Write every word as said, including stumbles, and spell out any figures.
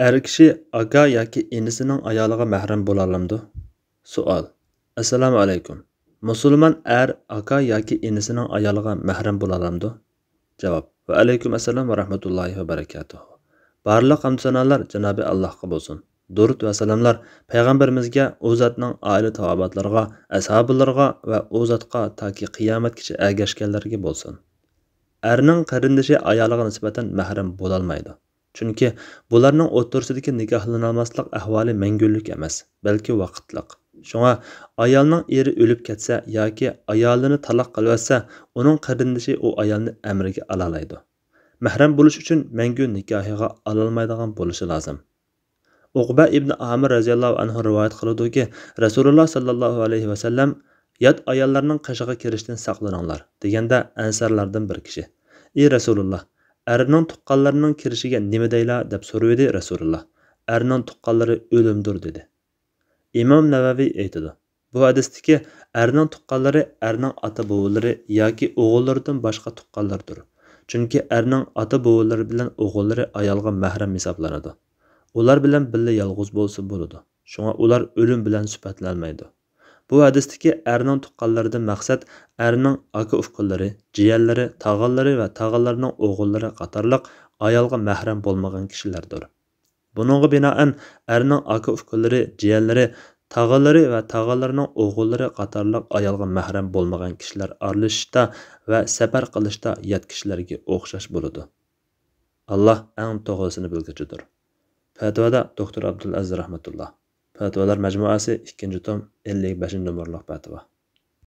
ئەر كىشى ئاكا ياكى ئىنىسىنىڭ ئايالىغا مەھرەم بولالامدۇ؟ سوئال. ئەسسالامۇ ئەلەيكۇم. مۇسۇلمان ئەر ئاكا ياكى ئىنىسىنىڭ ئايالىغا مەھرەم بولالامدۇ؟ جاۋاب. ۋەئەلەيكۇم ئەسسالام ۋە رەھمەتۇللاھى ۋە بەرەكاتۇھۇ. بارلىق ھەمدۇسانالار جانابى ئاللاھقا بولسۇن. دۇرۇت ۋە سالاملار پەيغەمبىرىمىزگە، ئۇ زاتنىڭ ئائىلە تاۋابىئاتلىرىغا، ئەسھابىلىرىغا ۋە ئۇ زاتقا تاكى قىيامەتكىچە ئەگەشكەنلەرگە بولسۇن. ئەرنىڭ قېرىندىشى ئايالىغا نىسبەتەن مەھرەم بولالمايدۇ. چۈنكى بۇلارنىڭ ئوتتۇرىسىدىكى نىكاھلىنالماسلىق ئەھۋالى مەڭگۈلۈك ئەمەس، بەلكى ۋاقىتلىق. شۇڭا ئايالنىڭ ئېرى ئۆلۈپ كەتسە ياكى ئايالىنى تالاق قىلىۋەتسە، ئۇنىڭ قېرىندىشى ئۇ ئايالنى ئەمرىگە ئالالايدۇ. مەھرەم بولۇش ئۈچۈن مەڭگۈ نىكاھىغا ئالالمايدىغان بولۇشى لازىم. ئۇقبە ئىبنى ئامىر رەزىياللاھۇ ئەنھۇ رىۋايەت قىلىدۇكى، رەسۇلۇللا ساللاللاھۇ ئەلەيھى ۋەسەللەم، «يات ئاياللارنىڭ قېشىغا كىرىشتىن ساقلىنىڭلار» دېگەندە، ئەنسارلاردىن بىر كىشى، «ئى رەسۇلۇللا، ئەرنىڭ تۇغقانلىرىنىڭ كىرىشىگە نېمە دەيلا؟» دەپ سورىۋىدى. رەسۇلۇللا، «ئەرنىڭ تۇغقانلىرى ئۆلۈمدۇر» دېدى. ئىمام نەۋەۋى ئېيتىدۇ، بۇ ھەدىستىكى ئەرنىڭ تۇغقانلىرى ئەرنىڭ ئاتا-بوۋىلىرى ياكى ئوغۇللىرىدىن باشقا تۇغقانلىرىدۇر. چۈنكى ئەرنىڭ ئاتا-بوۋىلىرى بىلەن ئوغۇللىرى ئايالغا مەھرەم ھېسابلىنىدۇ. ئۇلار بىلەن بىللە يالغۇز بولسا بولىدۇ. شۇڭا ئۇلار ئۆلۈم بىلەن سۈپەتلەنمەيدۇ. بۇ ھەدىستىكى ئەرنىڭ تۇغقانلىرىدىن مەقسەت ئەرنىڭ ئاكا-ئۇكىلىرى، جىيەنلىرى، تاغىلىرى ۋە تاغىلىرىنىڭ ئوغۇللىرى قاتارلىق ئايالغا مەھرەم بولمىغان كىشىلەردۇر. بۇنىڭغا بىنائەن، ئەرنىڭ ئاكا-ئۇكىلىرى، جىيەنلىرى، تاغىلىرى ۋە تاغىلىرىنىڭ ئوغۇللىرى قاتارلىق ئايالغا مەھرەم بولمىغان كىشىلەر ئارىلىشىشتا ۋە سەپەر قىلىشتا يات كىشىلەرگە ئوخشاش بولىدۇ. ئاللا ئەڭ توغرىسىنى بىلگۈچىدۇر. پەتىۋادا دوكتور ئابدۇلئەزىز رەھمەتۇللا. پەتىۋالار مەجمۇئەسى، ئىككىنچى توم، ئەللىك بەشىنچى نومۇرلۇق پەتىۋا.